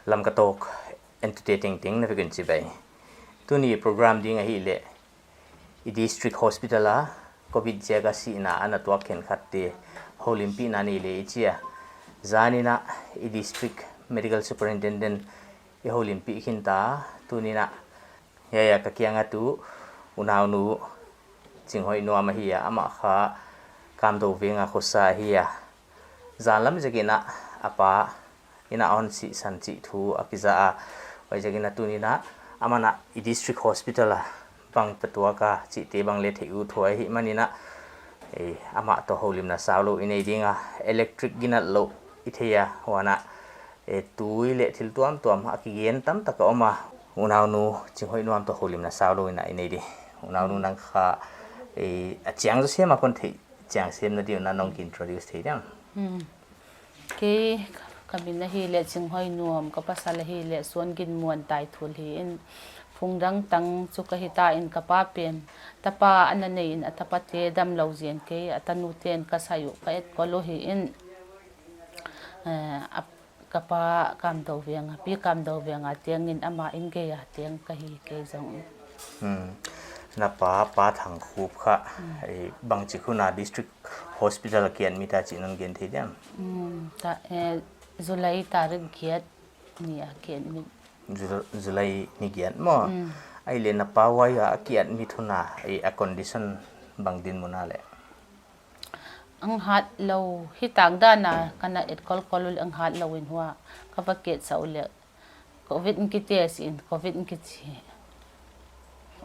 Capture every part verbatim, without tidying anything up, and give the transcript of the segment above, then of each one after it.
Lamka Talk entute tengteng na vek un chibai. Tuni program ding ahihleh, i district hospital a covid ziak a sihna ana tuak khenkhatte houlimpihna nei leh i chi a. Zan in a i district medical superintendent i houlimpih khinta. Tuni in a hiai a ka kiang a tu unaunu Chinghoihnuam ahi a, amah kha Kamdou Veng a khosa ahi a. Zan lam zek in a, a pa in a hon sihsan chih thu a kiza a. Huaiziakin a tuni in a, aman a i district hospital a bang patuak a chihte bang leh theih uthuai ahihman in a, eh, amah toh houlimna saulou i nei ding a, electric ginat lou i thei a, huan a, eh, tui leh thil tuamtuam a kigen tamtak a om a. Unaunu Chinghoihnuam toh houlimna saulou in a i nei di. Unaunu, nang kha, eh, a chiang zaw sem a kon theih chiang semna di un a nong ki introduce thei diam? Hmm. Kei ka min ahihleh Chinghoihnuam, ka pasal ahihleh Suanginmuan Taithul hi in, Phungdang tang chu ka hita in, ka pa pen tapa ana nei in, a tapate damlou ziak in kei a tanute'n ka sai uh ka etkol uhi in, eh, a ka pa Kamdou Veng a, Pi Kamdou Veng a teng in, ama in gei a teng ka hi kei zong. Hmm. Na pa, Pa Thangkhup kha, hmm, eh, bangchi hun a district hospital a ki admit a chih non gen thei diam? Hmm. Ta, eh, July tarik giat ni a ki admit. Ju-, July ni giat maw? Hmm. Ahihleh na pa huai a ki admit hun a, eh, a condition bang dinmun a leh? Ang hat lou, hitak dan a ka na etkol kol uleh ang hat lou in hua ka va ketsah uleh covid in kitest in, covid in kichi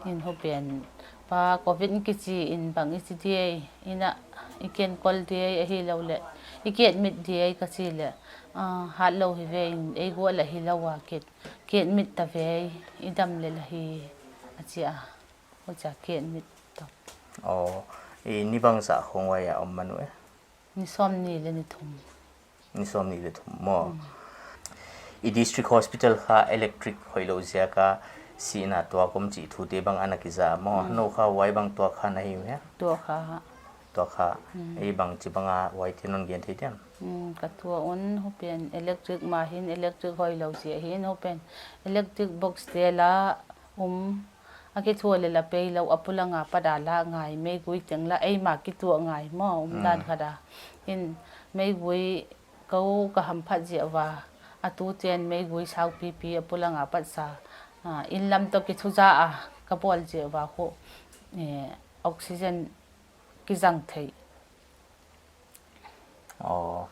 in, hupen pa covid in kichi in, bang i chi diai, in a i ken kol diai ahilouleh i ki admit diai ka chih leh, ah, hat lou hi ve in, ei gual a hilou a ki, ki admit ta ve, i dam leh la hi, a chi a. Huchia ki admit ta. Oh, i ni bangzah khong huai a om man uh e? Ni sawmnih leh ni thum. Ni sawmnih leh thum maw? Hmm. I district hospital kha electric hoihlou ziak a sihna tuak om chih thute bang ana kiza maw? Hmm. Nou kha huai bang tuak kha na hi uh hia? Tuak kha. Tuak kha. Hmm. Ei bangchi bang a huaite non gen thei diam? Hmm, ka tuak un hupen electric mah in, electric hoihlou ziak in hupen electric box te la um, a kithuah leh la peilou, a pulang a pat a la ngai, meigui teng la eimah kituah ngai maw, um dan khat a. In meigui kou ka hamphat ziak ua, a tute'n meigui saupipi a pulang a pat sa, ah, in lam toh kithuza a ka bawl ziak ua khu, eh, oxygen kizang thei. Oh,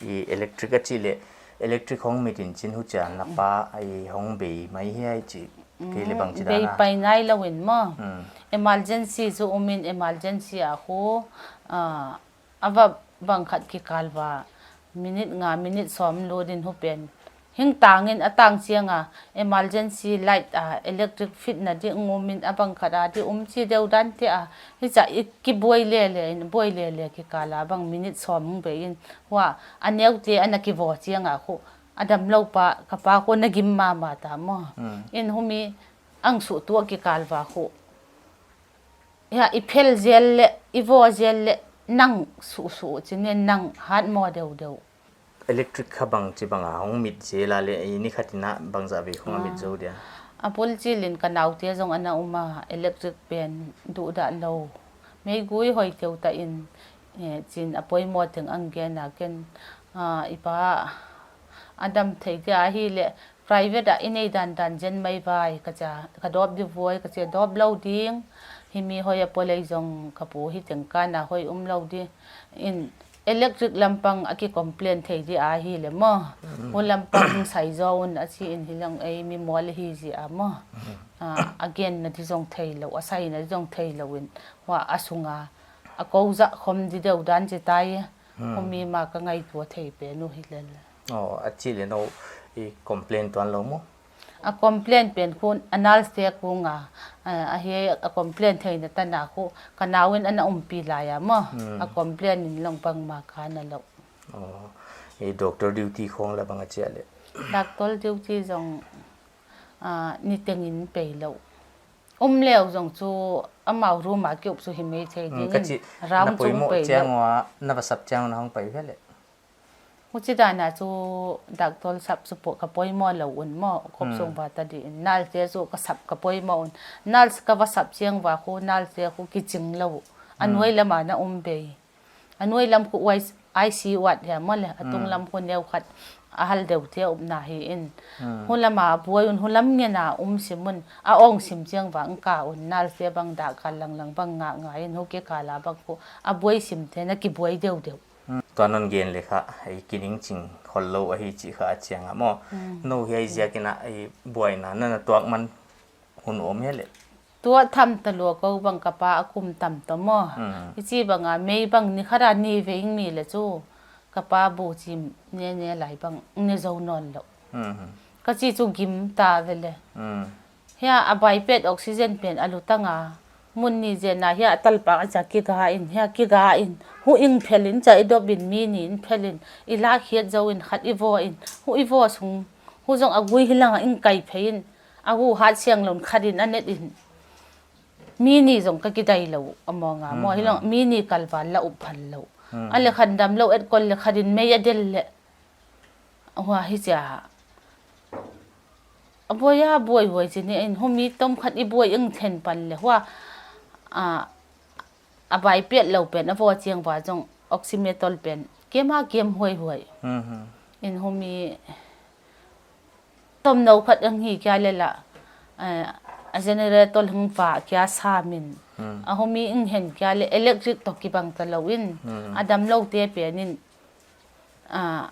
i electric a chih leh, electric hong mit in chin huchia na pa i hong bei mai hia i chih, kei leh bangchi dan a? Bei pai nailou in maw. Hmm. Emergency chu um in, emergency a khu, ah, a va bang khat kikal ua, minute nga, minute sawm lut in hupen hing tang in, a tang chiang a emergency light a electric fitna di ngum in, a bang khat a di um chi deuh dan te a, hichia i kibuai lele in, buai lele kikal a bang minute sawm hong bei in, hua a neute ana kivaw chiang a khu, a damlou pa, ka pa khu na gim mahmah ta maw. Hmm. In humi ang suh tuak kikal ua khu, hia i phel zel leh, i vaw zel leh, nang suhsuh chin in, nang hat maw deuhdeuh. Electric kha bangchi bang a hong mit zel a leh, i ni khat in a bangzah vei khong a mit zou dia? A bul chil in ka naute zong ana um a, electric pen duhdah lou. Meigui hoih teuh ta in, eh, chin a poimoh teng ang gen a ken, ah, i pa a dam thei dia ahihleh, private a i nei dandan zen mai vai, ka chia, ka dawp di vuai, ka chia dawp lou ding, himi hoih a polei zong ka pu hi teng kan a hoih um lou di. In electric lampang a ki complain thei di ahihleh maw. Mm. Hu lampang sai zaw un a chi in hi lang ei mi mual hi zi a maw. Mm. Ah, a genna di zong theilou, a saina di zong theilou in. Hua a sung a, a kou zah khom di deuh dan chi tai. Hmm. Humi mah ka ngaihtuah thei pen uh hi lel. Oh, a chih leh nou i complain tuan lou maw? A complain pen khu a nurse te kung a, a, a hi a complain theihna tan a khu, ka nau in ana umpi lai a maw. Hmm. A complain in long bangmah ka na lou. Oh, i doctor duty khong la bang a chia leh? Doctor duty zong, ah, niteng in peilou. Um leh zong chu amau room a ki up chu hi mai thei ding in, ka chih, round na poimoh chiang ua, na va sap chiang na hong pai ve leh? Huchi dan a chu doctor sap chu po-, ka poimoh lou un maw, khop Hmm. sung va ta di in. Nurse te chu ka sap ka poimoh un. Nurse ka va sap chiang va khu, nurse te khu kiching lou. A Hmm. nuai lam a na um bei. A nuai lam khu I C U ward hiam maw le, a tung Hmm. lam khu neu khat a hal deuh te upna hi in. Hmm. Hu lam a buai un, hu lam ngen a um sim un, a ong sim chiang va ang ka un, nurse te bang dah kal lang lang bang nga nga in, hu kikal a bang khu, a buai sim te na kibuai deuh deuh. Hmm. Tua non gen le kha, ei kining ching khol lou ahi chih kha a chiang a maw. Hmm. Nou hiai ziak in a ei buaina na na tuak man hun om hia le. Tua tham ta lua kou bang ka pa a kum tam ta maw. Hmm. I chi bang a mei bang ni khat a ni ve ing mi le chu. Ka pa bu chim ne ne lai bang ne zou nawn lou. Hmm. Ka chi chu gim ta ve le. Hmm. Hia a bai pet oxygen pen a lu tang a. Mun ni zen a hia a talpang a cha kiga in, hia kiga in. Hu ing phel in cha i dop in mi ni in phel in. I la khiat zou in khat i vo in. Hu i vo sung. Hu zong a gui hi lang a ing kai phei in. A hu hat siang lou in khat in a net in. Mi ni zong ka kidai lou a maw nga maw. Hmm, Hi long hmm. mi ni kal val la up phal lou. Hmm. A le khan dam lou et kol le khat in mei a del le. Hua hi cha. A buai a buai huai chi ni in hu mi tom khat i buai ing then pan le hua. A, a bai piat lou pen, a vo chiang va zong oximeter pen. Kem a kem huai huai. Hmm, hmm. In hu mi tom nou khat ang hi kia le la. Eh, a generator hung va kia sa min. Hmm. A hu mi ing hen kia le electric to kibang ta lou in. Hmm. A dam lou te pen in. A,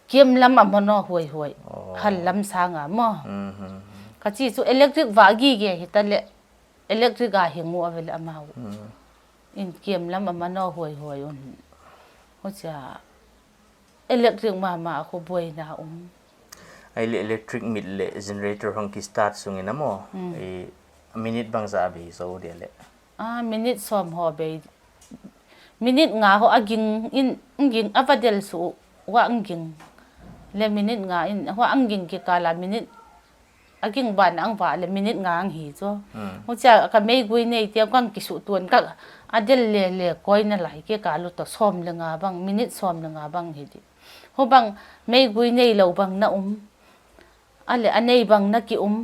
kem lam a mano huai huai. Oh. Hal lam sang a maw. Hmm, hmm, hmm. Ka chi chu electric va gi ge hi ta le. Electric a hing u a ve le a mau. Hmm. In kem lam a mano huai huai un. Hu cha electric mama a khu buaina um. Ai le electric mit le generator hong ki start sung in a maw. Hmm. I minute bang za a bei zou dia le. A, minute sawm ho bei. Minute nga ho a ging in, a ging a va del su, hua a ging. Le minute nga in, hua a ging kikal a minute a ging ban ang va le minute nga ang hi chu. Hmm. Hu cha ka mei gui nei te kang kisu tuan ka a del le le koi na lai kikal u to sawm le nga bang, minute sawm le nga bang hi di. Hu bang mei gui nei lou bang na um. A le a nei bang na ki um.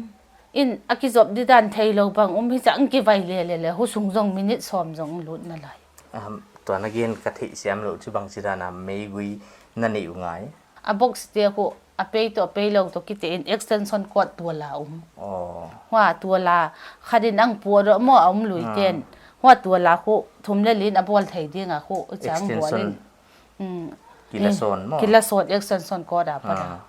In a kizop di dan thei lou bang um hi chang ki vai le le le hu sung zong minute sawm zong lut na lai. Ahem, tua na gen ka theih siam lou chu bang chi dan a mei gui na nei u ngai. A box te khu a pei to a pei lou to kite in extension cord tua la um. Oh. Hua tua la khat in ang pua ro maw a um lui Hmm. ten. Hua tua la khu thum le li in a bawl thei ding a khu chang bawl in. Extension. Hmm. Kila sawn maw? Kila sawn extension cord a pat a. Ah.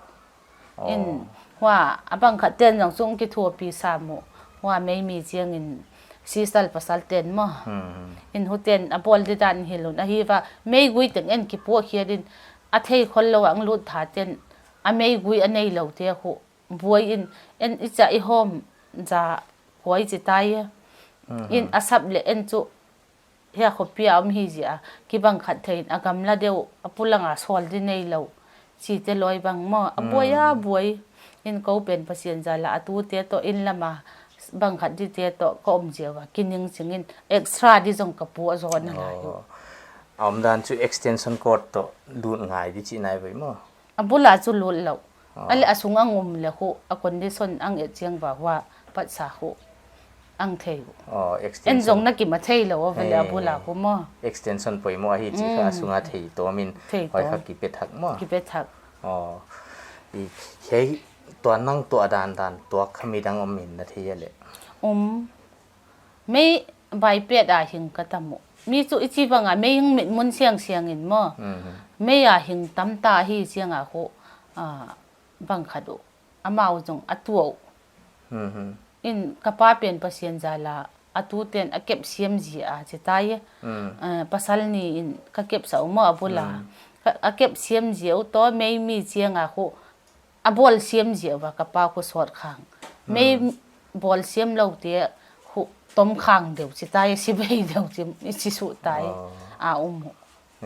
Oh. In, hua, a bang khat ten zong sung kithuapi sa mu. Hua mei mi chiang in sisal pasal ten maw. Hmm. In hu ten a bawl di dan hi lou in. A hi va, mei gui teng en kipuah khiat in, a thei khol lou ang lut tha ten, a mei gui a nei lou te khu. Buai in, en i cha i hawm za koi chi tai. Hmm. In a sap le en chu, hia khopi a om hi zia, kibang khat thei in a gamla deuh, a pulang a sawl di nei lou. Chi te loi bang maw, a buai a Hmm. buai. In ko pen Pasian zala a tu te to in lam a, bang khat di te to ka om zia va, kining ching in extra di zong ka pu a zaw na lai u. Oh. A om dan chu extension cord to lut ngai di chi nai vai maw. A bul a chu lut lou. Ah. A le a sung ang um le khu, a condition ang et chiang va hua, pat sa khu. Ang thei u. Oh, extension. En zong na ki ma thei lou, a ve le a Eh, bul a khu maw. Extension poimoh ahi chi kha, a Hmm. sung a thei to min, Thei hoi to. kha ki pe thak maw. Ki pe thak. Oh. I, hei, tua nang tua dan dan, tua kha mi dang om min na thei a le. Um. Mei bai pet a hing ka tam u. Mi chu i chi bang a mei hing mit mun siang siang in maw. Mhm. Mei a hing tam ta hi siang a khu, a, bang khat u. A mau zong a tua u. Mhm. In ka pa pen Pasian zala a tu ten a kep siam zia a chi tai. Mm. A, pasal ni in ka kep sa u maw a bul a. Mm. Ka, a kep siam zia u to mei mi chiang a khu. A bawl siam zia va ka pa khu sawt khang. Mei Hmm. bawl siam lou te khu tom khang deuh chi tai, si bei deuh chi, i chi su tai. Oh. A um u.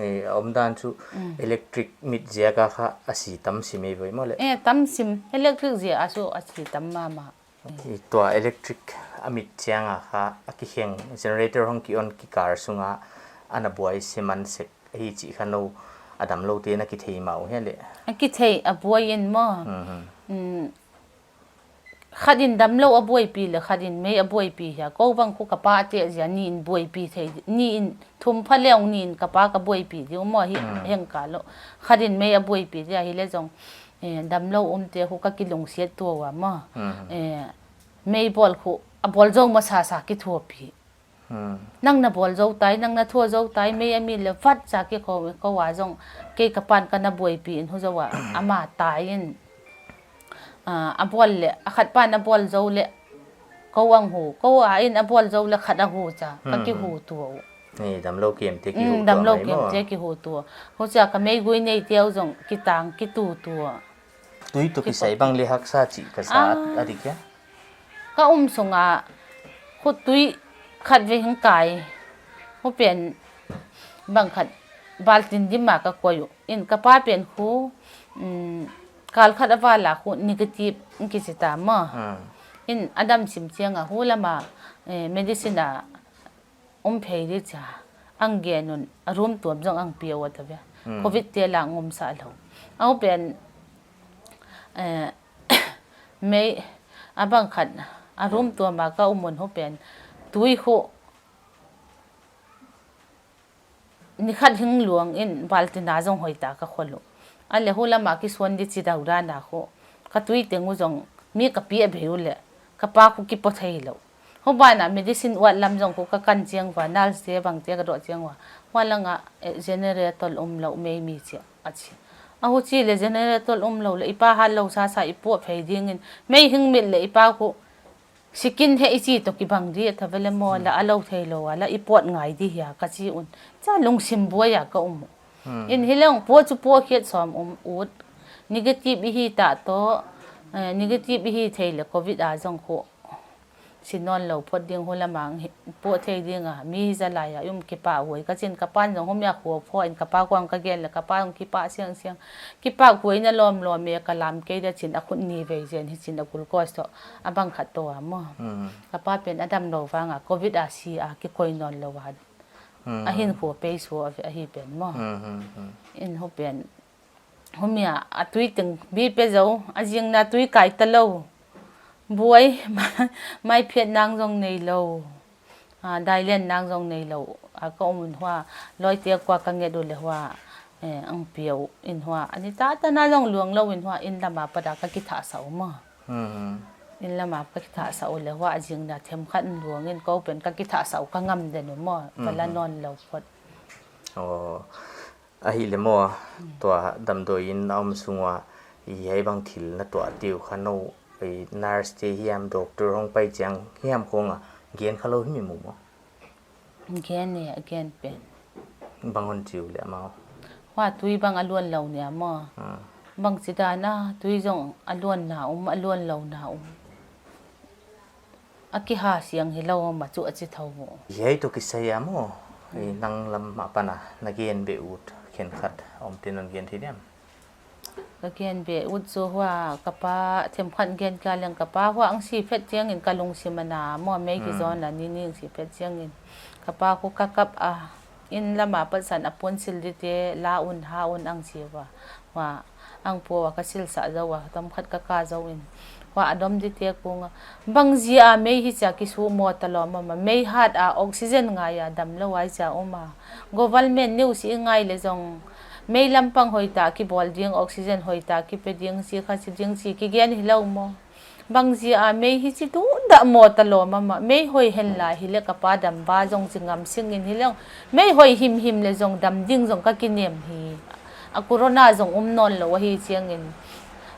Eh, a om dan chu Hmm. electric mit zia ka kha a si tam si mei vai maw le. Eh, tam sim. Electric zia a su a si tam mama. I tua electric a mit chiang a kha a ki heng generator hong ki on ki kar sung a ana buai si man sek. Hi chi kha nou, A damlou te na kithei mah uh hia le? A kithei a buai in maw. Mhm. Mm, khat in damlou a buaipi le khat in mei a buaipi hia. Kou bang khu ka pa te zia ni in buaipi thei, ni in thum pha leng ni in ka pa ka buaipi di uh maw hi. Hmm. Heng ka lo. Khat in mei a buaipi di ahi le zong, eh, damlou um te khu ka kilungsiat tua ua maw. Hmm. Eh, mei bawl khu a bawl zou masa sa kithuapi. Hmm. Nang na bawl zou tai, nang na thua zou tai, mei a mi le vat cha ki kou, kou a zong, kei ka pan ka na buaipi in hu zou a, ama tai in, ah, a bawl le, a khat pan a bawl zou le, kou ang hu, kou a in a bawl zou le khat a hu cha, ka Hmm, kihu hmm. tua uh. Ni damlou kem te kihu Mm, tua damlou mai kem maw. Te kihu tua. Hu cha ka meigui nei te uh zong, kitang kitu tua. Tui toh kisai bang le haksa chih ka sa Ah. a dik hia? Ka um sunga khu tui khat ve hing kai. Hu pen bang khat baltin dim a ka koi uh. In ka pa pen khu, mm, kal khat a vala khu negative in kichi ta maw. Hmm. In a dam sim chiang a hu lama, eh, medicine a um phei di cha. Ang gen un a room tuam zong ang pia ua ta ve. Hmm. Covid te la ngom sa lo. Au pen, eh, mei a bang khat a room tuam a ka um un hu pen. Tui khu ni khat hing luang in baltin a zong hoi ta ka khol uh. A le hu lama kisuan di chi dau dan a khu. Ka tui teng uh zong mi ka pi a bei uh le. Ka pa khu kipo thei lo. Hu bana medicine uat lam zong khu ka kan chiang ua, nurse te bang te ka doh chiang ua. Hua langa, eh, generator um lo mei mi chi a chi. A hu chi le generator um lo le, i pa hat lo sa sa i puah phei ding in. Mei hing mit le i pa khu sikin he i chi toh kibang di, a ta ve le maw la a lo thei lo a, la i puat ngai di hia ka chi un. Cha lungsim buai a ka um. Hmm. In hi leng puah chu puah khiat sawm um ut. Negative i hi ta toh, eh, negative i hi thei le covid a zong khu. Si nawn lo phot ding hu lamang hi, puah thei ding a, mi hi za lai a, um kipah huai. Ka chin ka pan zong hum ya khua phua in ka pa kuang ka gen le ka pa zong kipah siang siang. Kipah huai na lawm lawm e ka lam kei da chin a khut ni vei zen hi chin a glucose toh a bang khat toh a maw. Hmm. Ka pa pen a dam lo vang a, covid a si a, kikoi nawn lo a. Hmm. A hin khua pei sua a ve a hi pen maw. Hmm, hmm, hmm. In hu pen. Humia, a tui teng bi pe zo, a zingna tui kai ta lo. Buai, mai phiat nang zong nei lo. A, dailen nang zong nei lo. A ka um un hua, loi te kua ka nget u le hua, eh, ang piau in hua. Ani ta ta na zong luang lo in hua, in lama pada ka kitha sa u maw. Hmm. In lama ka kitha sa u le hua, a zingna them khat in luang in ko pen ka kitha sa u ka ngam den u maw. Pala Hmm. nawn lo phot. Oh. Ahi le maw, tua damdawi in a om sung ua, i hiai bang thil na tuah tiu kha no, i nurse te hiam, doctor hong pai chiang hiam khong a, gen kha lou hi mi mu maw? Gen e, a gen pen. Bang hon chiu le maw? Hua tui bang a luan lou nia maw? Hmm. Bang chi dan a, tui zong a luan na um, a luan lou na um. A kiha siang hi lou ma chu a chi tho maw. Hiai toh kisai a maw. Hmm. I nang lam a pana na gen be ut khen khat om tin non gen thi diam. Ka gen be ut chu hua ka pa them khat gen ka leng ka pa hua ang si phet chiang in ka lungsim ana maw mei ki Hmm. zon la ni ni ang si phet chiang in. Ka pa khu ka kap a. In lama patsan a pun sil di te la un ha un ang si ua. Hua ang pua ka sil sa zo ua, tom khat ka ka zo in. Hua a dom di te kung a. Bang zia mei hi chia ki su maw ta lou mama. Mei hat a oxygen ngai a dam lou ai chia um a. Government news i ngai le zong. Mei lampang hoih ta ki bawl ding, oxygen hoih ta ki pe ding, si kha si ding si ki gen hi lou maw. Bang zia mei hi chi tu dah maw ta lou mama. Mei hoih hen la hi le ka pa dam ba zong chi ngam sing in hi leng. Mei hoih him him le zong dam ding zong ka ki nem hi. A corona zong um nawn lou ahi chiang in.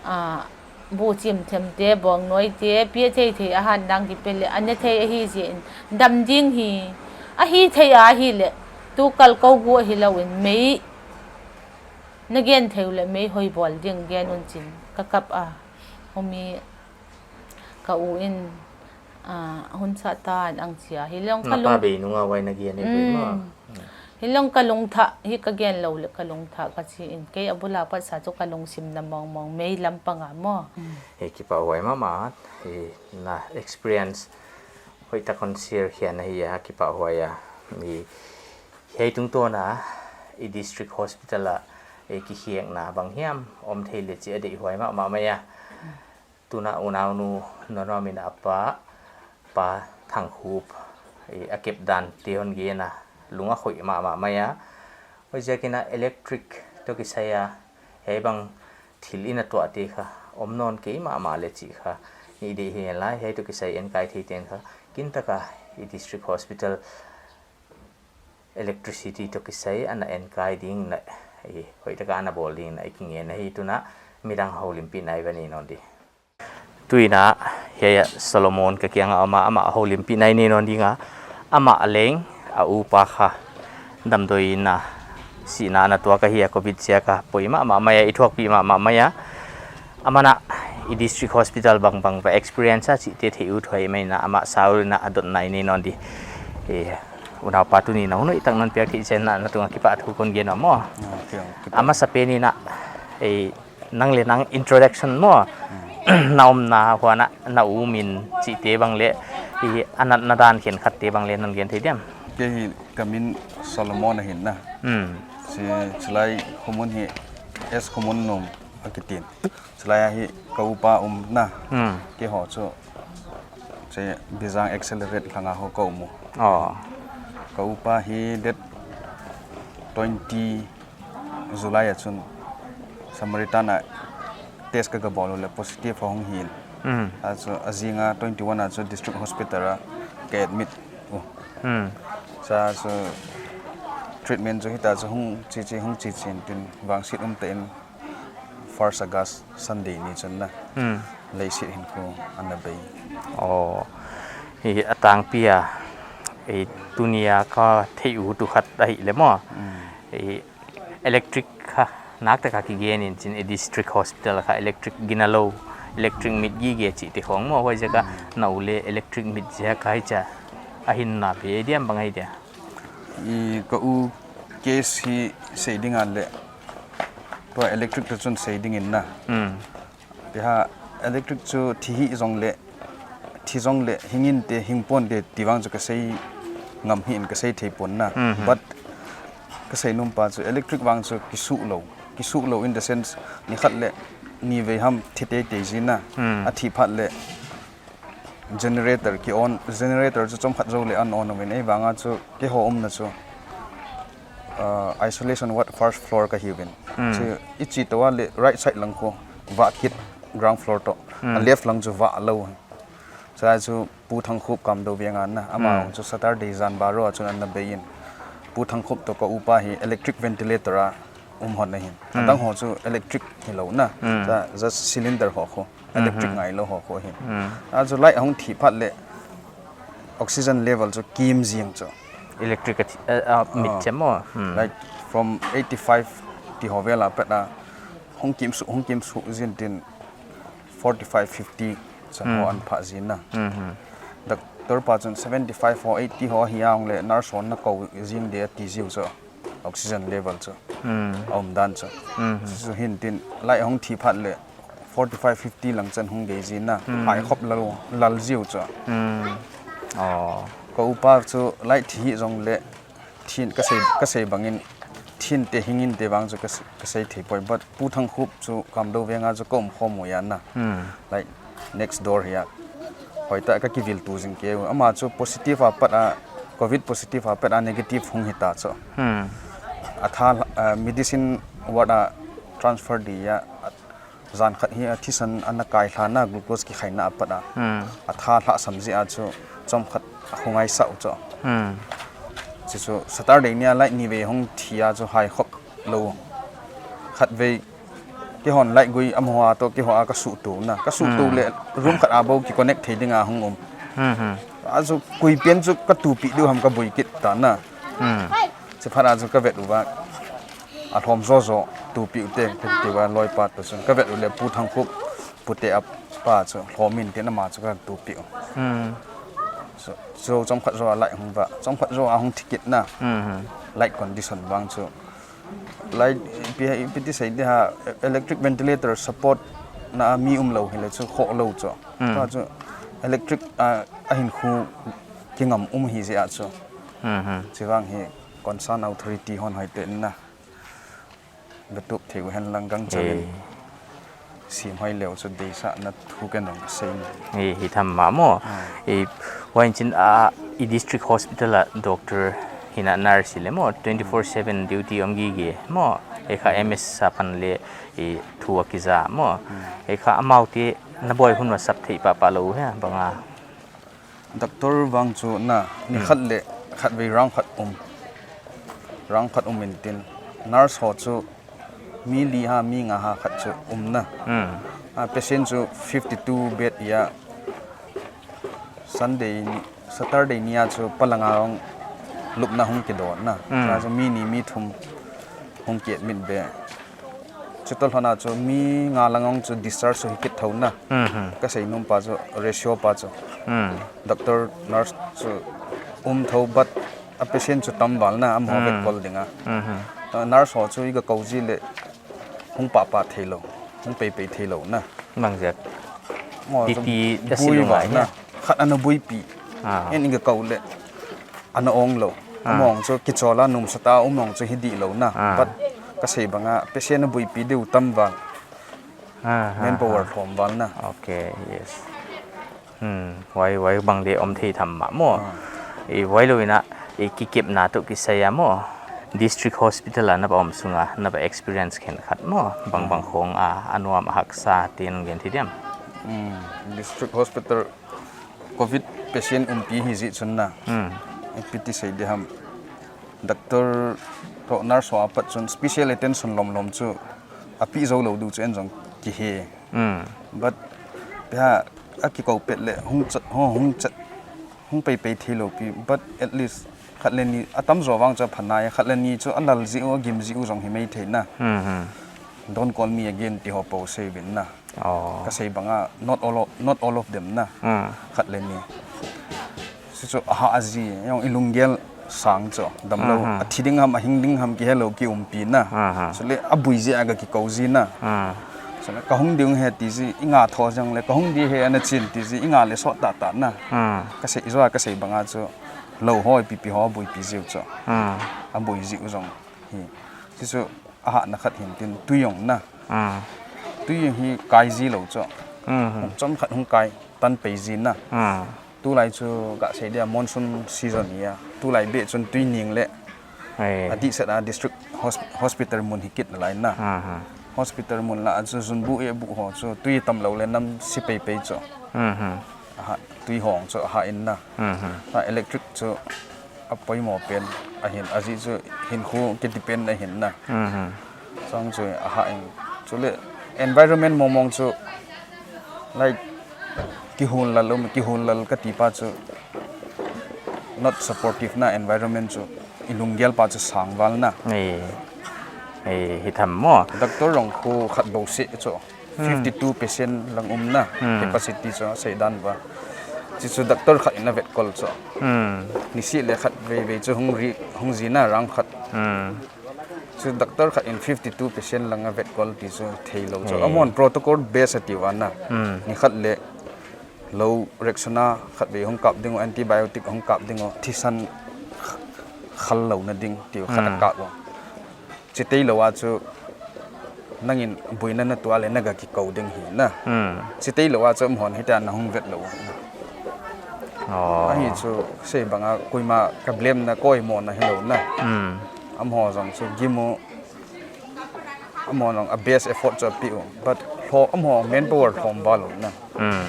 A bu chim them te, bawng nuai te, pia thei thei a han dang ki pe le, a ne thei ahi zia in. Dam ding hi. Ahi thei ahi le. Tu kal ko gu ahi lou in mei. Na gen thei u le mei hoih bawl ding gen un chin. Ka kap a. Humi ka u in, ah, hun sa ta an ang chia. Hi long ka Na lung pa bei nunga wai na gen e bui maw. Mm. Hi long ka lung tha, hi ka gen lou le ka lung tha ka chi in. Kei a bula pat sa chu ka lungsim na mong mong mei lampang a maw. Mm. Hi kipahhuai mahmah, hi na experience hoih tak hon share khia na hi a kipahhuai a. Hi, hiai tungtawn a, i district hospital a, eh, kikhekna bang hiam om thei leh chih a deihhuai mahmah mai a. Tuna unaunu Nonawm in a pa, Pa Thangkhup, eh, a kep dan te hon gen a, lung a khoih mahmah mai a. Huaiziakin a electric toh kisai a, hiai bang thil in a tuahte kha om nawn kei mahmah leh chih kha i deih hi. Hiai toh kisai enkai theiten kha, kintak a i district hospital electricity toh kisai ana enkai ding in a, eh, hoihtak a ana bawl ding in a i kingen ahi. Tuna midang houlimpihna i va nei nawn di. Tuin a, hiai a Solomon ka kiang a om a, amah houlimpihna i nei nawn ding a, amah leng a upa kha damdawi in a sihna ana tuak ahi a, covid ziak a, poi mahmah mai a, i thuakpih mahmah mai a. Aman a, i district hospital bangbang va experience a chihte theih ut huai mai in a, amah sawl in a a dotna i nei nawn di. Eh, unaupa, tuni'n a hun hoihtak non piak theih chiangin a na tung a kipahthu kon gen a maw. Ah, kiang, kipak. A masapen in a, eh, nang leh nang introduction maw. Hmm. Na omna huan a, na u min chihte bang leh, i, a natna dan khenkhatte bang leh non gen thei diam? Kei hi ka min Solomon ahi na. Hmm. Chi, chilai khomun hi S Khomunnum a kichi in. Chilai a hi ka upa um na. Hmm. Keiho chu, chi, Bijang Accelerate langa ho ka um uh. Oh. Ka upa hi date twenty July a chun Samaritan a test ka, ka bawl uleh positive a hong hi in. Hmm. A chu a zing a twenty-one a chu district hospital a ka admit uh. Hmm. Sa chu treatment chu hita chu hong chi chi, hong chi chi in tin vangsiat um ta in first August Sunday ni chun na. Hmm. Leiset hinkho ana bei. Oh. Hi a tangpi a, eh, tuni a ka theih ut uh khat ahihleh maw. Hmm. Eh, electric kha naktak a kigen in chin, eh, district hospital kha electric gina lou, electric mit gige chihte khong maw, huaiziak a, hmm, na u leh electric mit ziak a hichi a hinna pe diam, bang ahi dia? I ka u case hi sei ding a leh, tua electric toh chun sei ding in na. Hmm. Tua electric chu thi hi zong leh, thi zong leh, hing inte, hing ponte, ti vang chu ka sei ngam hi in, ka sei thei pon na. Mhm. But ka sei num pa chu electric vang chu kisuk lou. Kisuk lou in the sense, ni khat leh ni vei ham thi teitei zi na. Hmm. A thi phat leh generator ki on, generator chu chomkhat zou leh an on uvin, ei vang a chu keiho umna chu, uh, isolation ward first floor ka hi uvin. Hmm. Chu i chi toh a leh right side lang khu vah kit, ground floor toh. Hmm. A left lang chu vah lou. Chulai chu Pu Thangkhup Kamdou Veng a na, amah, hmm, chu Saturday zan baro a chun ana bei in. Pu Thangkhup toh ka upa hi electric ventilator a um hon ahi. Hmm. A dang ho chu electric hilou na. Hmm. Sa, just cylinder ho khu. Electric, mhm, ngailou ho khu hi. Hmm. A chu light hong thi phat leh oxygen level chu kim zing chu. Electric a thi-, eh, ah, mit, ah, chem maw. Hmm. Like from eighty-five ti ho vel a pat a hong kim suk, hong kim suk zin tin forty-five, fifty chan ho, hmm, an phah zin na. Mhm. Doctor pa chun seventy-five ho, eighty ho hi a hong leh nurse hon na kou zing di a ti ziu chu. Oxygen level chu. Hmm. A um dan chu. Hmm. Chu hin tin light hong thi phat leh forty-five, fifty lang chan hong bei zin na. Hmm. Hai khop lal, lal ziu chu. Hmm. Oh. Ka upa chu light thi hi zong leh thin ka sei, ka sei bangin thin te hing inte vang chu ka sei, ka sei thei poi. But Pu Thangkhup chu Kamdou Veng a chu ka um khawm uh a na. Hmm. Like next door hi a. Hoihtak a ka kiviltu zing kei uh. Amah chu positive a pat a, covid positive a pat a negative hung hita chu. Hmm. A tha, uh, medicine ward a transfer di a, zan khat hi a thisan ana kai hlan a glucose kikhaina a pat a. Hmm. A tha lhasam ziak a chu chomkhat a khungai sau chu. Hmm. Chu chu Saturday ni a light ni vei hong thi a chu hai khop lou. Khatvei keihon light gui a maw a toh keiho a ka suhtuh na. Ka suhtuh, hmm, leh room khat a bou ki connect thei ding a hong um. Hmm, hmm. A chu kui pen chu ka tupih diu ham ka buai kit ta na. Hmm. Chiphat a chu ka vet ua. A hlawm zawzaw tupih ute ka ti ua lawipa toh chun. Ka vet uleh Pu Thangkhup Pute a pa chu hlawm in tin amah chu ka tupih uh. Hmm. So, so chomkhat zaw a light hong vah. Chomkhat zaw a hong thi kit na. Hmm, hmm. Light condition vang chu. Light, pi, pi ti sei di ha, electric ventilator support na mi um lou hileh chu khoh lou chu. Hmm. Tua chu electric, ah, a hinkhu kingam um hi ziak chu. Hmm, hmm. Chivang hi concern authority hon hoihtak in na. Ka tup thei uh hen lang, gangchal in. Ei. Sim hoih leh chu deihsakna thu ken dong ka sei ni. Ei, hi tham mah maw. Ah. Ei, huai chin a, i district hospital a doctor hi na, nurse leh maw, twenty-four seven duty om gige maw. Ei kha M S apan leh, ei, thu a kiza maw. Hmm. Ei kha amaute na buai hun a sap thei pahpah lou hia, bang a. Doctor vang chu na, ni khat leh khatvei rang khat um. Rang khat um in tin. Nurse ho chu mi li ha, mi nga ha khat chu um na. Hmm. A patient chu fifty-two bed ia. Sunday ni, Saturday ni a chu palanga hong lupna hong kidawn na. Hmm. Tua chu mi ni mi thum hong ki admit be. Chuta hlon a chu mi nga lang ong chu discharge chu hi kit thou na. Mhm. Ka sei num pa chu, ratio pa chu. Mm. Doctor, nurse chu um thou, but a patient chu tam val na, amah vek kol ding a. Mhm. Uh, nurse ho chu i ka kou zi leh hong pahpah thei lou, hong peipei thei lou na. Bang ziak. Maw, Titi chu a si bui lou val ngai na. Hia. Khat ana buaipi. Ah. En i ka kou leh ana ong lou. Ah. Amah ong chu kichawl a numsa ta, um ong chu hi di lou na. Ah. But ka sei bang a, patient a buaipi deuh tam val. Ah, ah, Manpower ah. Hlawm val na. Okay, yes. Hmm, huai, huai bang deuh om thei tham mah maw. Ah. I huai lou in a, i kikepna toh kisai a maw. District hospital a na va om sung a, na va experience khenkhat maw. Bang bang khong a, a nuam a haksa te non gen thei diam. Hmm, district hospital Covid patient umpi hi zi chun na. Hmm. Ipi ti sei di ham. Doctor toh nurse ho apat chun special attention lomlom chu a pi zou lou ding chu en zong ki he. Hmm. But pia a kikou pet leh hong chat, ho, hong chat, hong peipei thei lou pi. But at least khat leh ni a tam zaw vang chu a pha nai, khat leh ni chu a lal zi uh, a gim zi uh zong hi mai thei na. Hmm, hmm. Don't call me again ti ho po sei vin na. Oh. Ka sei bang a, not all of, not all of them na. Hmm. Khat leh ni. Chu chu a hah zi, yong i lunggel sang chu, damlou, mhm, a thi ding ham, a hing ding ham ki helou ki umpi na. Mhm. Chu leh a bui zi a ka kikou zi na. Hmm. Chu leh ka hong ding he ti zi, i nga thou zang leh, ka hong di he ana chin ti zi, i nga leh sawt ta ta na. Hmm. Ka sei zaw, ka sei bang a chu, lou hoi pipi ho buaipi zi uh chu. Hmm. A bui zi uh zong hi. Chu chu, a hahna khat hin tin tui ong na. Mm. Tui ong hi kai zi lou chu. Mm. Hong chom khat hong kai tan pei zi na. Mm. Tulai chu ka sei dia monsoon season ia. Tulai beh chun tui ning leh. Ei. A dih set a district hosp-, hospital mun hi kit lai na. Mm-hmm. Hospital mun la chu zun bu e bu ho chu tui tam lou leh nam si pei pei chu. Mm-hmm. A hah, tui hong chu a hah in na. Mhm. A electric chu a poimoh pen a hin, a zi chu hin khu ki depend a hin na. Mhm. Chang chu a hah in. Chu leh environment mong mong chu, like, ki hun lal um, ki hun lal ka ti pa chu not supportive na environment chu. I lunggel pa chu sang val na. Ei, ei, hi tham maw. Doctor rong khu khat bo se chu. Hmm. Fifty-two patient lang um na, hmm, capacity chu sei dan va. Chu chu doctor khat in a vet kol chu. Hmm. Ni si leh khat vei vei chu hong ri, hong zi na rang khat. Hmm. Chu doctor khat in fifty-two patient lang a vet kol ti chu thei lou chu. Ei. Amah protocol base a ti ua na. Hmm. Ni khat leh lou Rexona khat vei hong kap ding uh, antibiotic hong kap ding uh, thisan khal lou na ding ti uh khat a, hmm, kap ua. Chitei lou a chu nangin buaina na tuah leh na ga kikou ding hi na. Hmm. Chitei lou a chu amah hita na hong vet lou na. Oh. Ahi chu sei bang a kuamah ka blame na, kuamah na hi lou na. Hmm. Amah zong chu gim uh, amah zong a best effort chu a pi uh. But hlo, amah manpower hlawm val uh na. Hmm.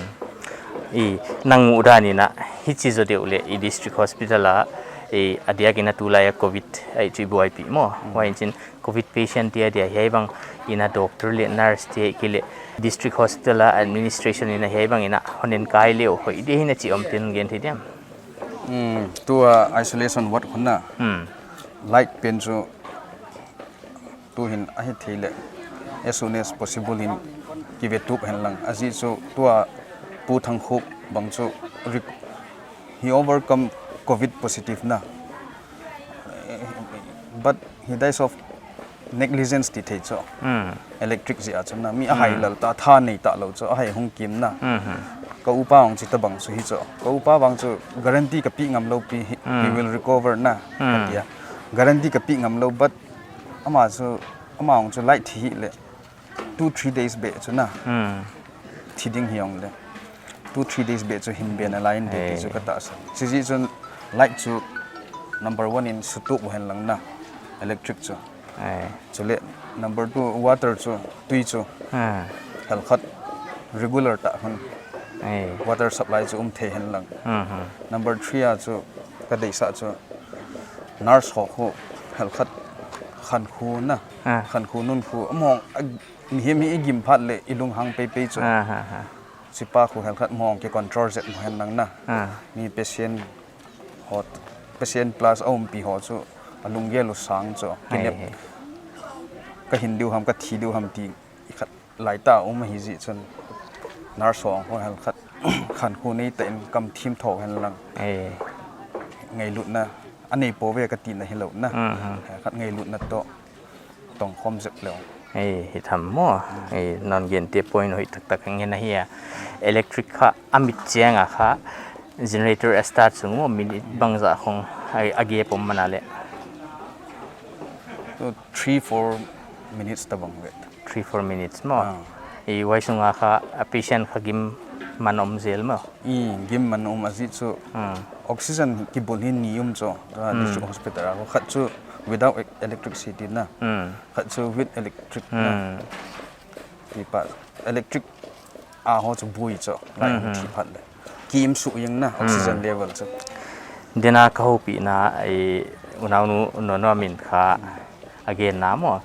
I nang muh dan in a, hichi zaw deuh leh i district hospital a, i a diak in a tulai a covid a i chu i buaipi maw. Hmm. Huai in chin covid patient te a dia hiai bang in a doctor leh nurse te ki leh district hospital a administration in a hiai bang in a hon en kai leh hoih di hi na chi om tin gen thei diam. Hmm, tua isolation ward khun na. Hmm. Light pen chu tu hin a hi thei leh as soon as possible in ki ve tup hen lang. A zi chu tua Pu Thangkhup bang chu rec-, he overcome covid positive na. But he dies of negligence ti thei chu. Hmm. Electric zi a chu na. Mi a hai, hmm, lal ta, tha nei ta lou chu. A hai hong kim na. Hmm, hmm. Ka upa hong chi ta bang chu hi chu. Ka upa bang chu guarantee ka pi ngam lou pi he, hmm, he will recover na. Hmm. Ka tia. Guarantee ka pi ngam lou, but amah chu Amah chu light thi hi leh two three days beh chu na. Hmm. Thi ding hi ong leh two three days beh chu hin be na lai in de ti chu ka tahsan. Chih ziak chun light chu number one in sutuk hen lang na, electric chu. Ai. Chuleh number two, water chu, tui chu. Ah. Hel khat regular ta hun. Ai. Water supply chu um thei hen lang. Mhm. Number three a chu ka deihsah chu nurse ho khu hel khat khankhu na. Ah. Khankhu nunkhu. Among a, mihem hi i gim phat leh i lunghang peipei chu. Ah, ah, ah. Chih pa khu hel khat mong ki control zet mo hen lang na. Ah. Mi patient ho, patient plus a umpi ho chu a lunggel uh sang chu. Ai, kinep. Ai. Ka hin diu ham, ka thi diu ham ti i khat lai ta um hi ziak chun nurse ho hel khat khankhu nei ta in kam thim thou hen lang. Ai. Ngailutna a nei poi ve ka tina hilou na. Mhm. Hel khat ngailutna toh tong khawm zek lou. Ei, hi tham maw. Ei, non gen te point hoih taktak ngen ahi a. Electric kha a mit chiang a kha generator a start sung maw minute bangzah khong a, a gap om man a leh. So, three, four minutes ta bang vet. Three, four minutes maw. Ah. Ei, huai sung a kha a patient kha gim man om zel maw. I gim man um a ziak chu. Hmm. Oxygen kibulh hi ni um chu, ah, hmm, district hospital a. Khat chu without e-, electricity na. Hmm. Khat chu with electric na. Hmm. Ti pa electric a ho chu bui chu. Lai, hmm, thi phat leh. Ki im su yang na, hmm, oxygen level chu. Dena ka houpi na, i unaunu no no min kha a gen na maw.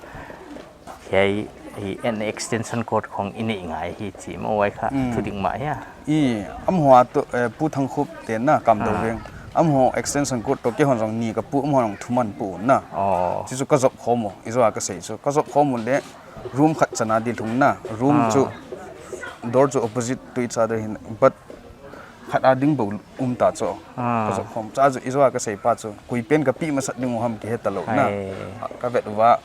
Hiai, hi, an extension cord khong i neih ngai hi chi maw, huai kha, mm, thu ding mah hia. I, amaho toh, eh, Pu Thangkhup te na, Kamdou, ah, veng. Amaho extension cord toh kei hon zong ni ka pu, amaho zong thuman pu na. Oh. Chih chu ka zop khawm uh, i zaw a ka sei chu. Ka zop khawm uh leh room khat chan a di lhung na. Room, ah, chu, door chu opposite to each other hi in, but khat a ding bou um ta chu. Ah. Ka zop khawm. Chih chu i zaw a ka sei pa chu. Kui pen ka pih masak ding uh ham kihe ta lou na. Ai. Ka vet ua,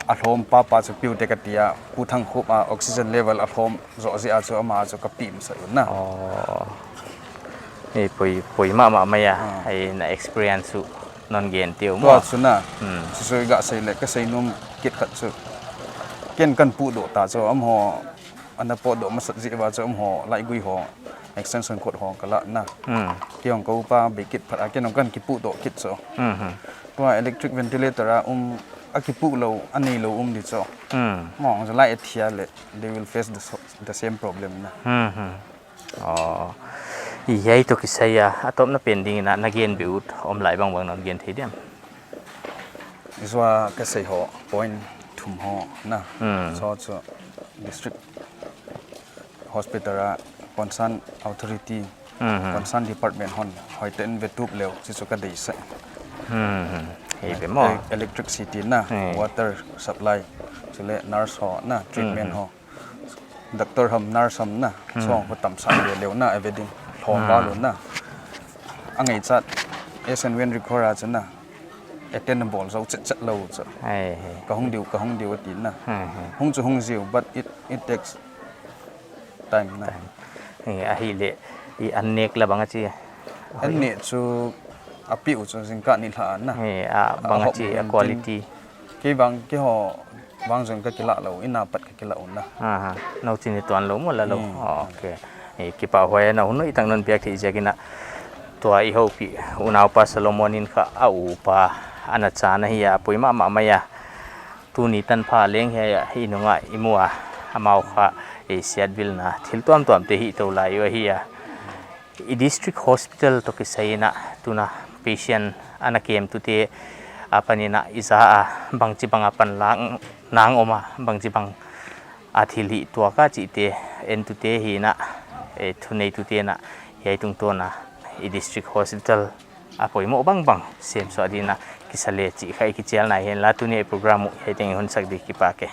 a hlawm papa chu piute ka ti a, Pu Thangkhup a oxygen level a hlawm zoh ziak a chu ama chu ka pih masak un na. Oh. Ei, poi, poi mahmah mai a. Ah. Ei, na experience chu non gen teu maw. Tua chu na. Hmm. Chu chu i gah sei leh, ka sei nuam kit khat chu. Ken kan puh doh ta chu, amaho ana puh doh masak ziak ua chu, amaho laigui ho, extension cord ho ka lah na. Hmm. Kei hong ka upa bei kit phat a, ken hong kan kipuh doh kit chu. Hmm, hmm. Tua electric ventilator a um, a kipuh lou, a nei lou um di chu. Hmm. Mong chu lai a thia leh, they will face the so-, the same problem na. Hmm, hmm. Oh. I hiai toh kisai a, a tawpna pen ding in a, na gen beh ut om lai bangbang non gen thei diam. I zaw a ka sei ho, point thum ho na. Hmm. Chu chu district hospital a concern authority, mhm, concern department hon hoihtak in ve tup leh, chih chu ka deih sek. Mhm. Hei ve maw. E-, electricity na, hmm, water supply, chuleh nurse ho na, treatment, mhm, ho. Doctor ham, nurse ham na, hmm, chuang khu tam sak leh leu na, a ve ding, hlawm, hmm, val un na. A ngaihchiat, as and when require a chu na, attend bawl zou chetchet lou chu. Hei, hei. Ka hong diu, ka hong diu a ti na. Hei, hei. Hong chu hong ziu, but it, it takes time na. Time. Hei, ahihleh, i an nek la bang a chi. An nek chu a piu chu zingkal nih lha na. Hei, a bang a chi, a quality. Kei bang, kei ho, bang zong ka kilah lou, inn a pat ka kilah un na. Aha, nou chin i tuan lou maw la lou. Hmm. Oh, okay. Eh, kipahhuai na hun hoih tak non piak theih ziak in a. Tua i houpih, unaupa Solomon in kha a upa, ana chan ahi a, poi mahmah mai a. Tuni tanpha leng hiai a, i nung a, i mu a, amau kha, eh, siatvilna, thil tuamtuam te hih tou lai uh ahi a. I district hospital toh kisai in a, tuna patient ana kem tute apan in a, i za a bangchibang a panlak nang om a, bangchibang a thil hih tuak a chihte, entute hi in a, eh, thuneitute in a, hiai tungtawn a, i district hospital a poimoh bangbang semsuah ding in a kisa leh chih kha i kichial nai hen la, tuni a i program uh hiai teng in hun sak di, kipak e.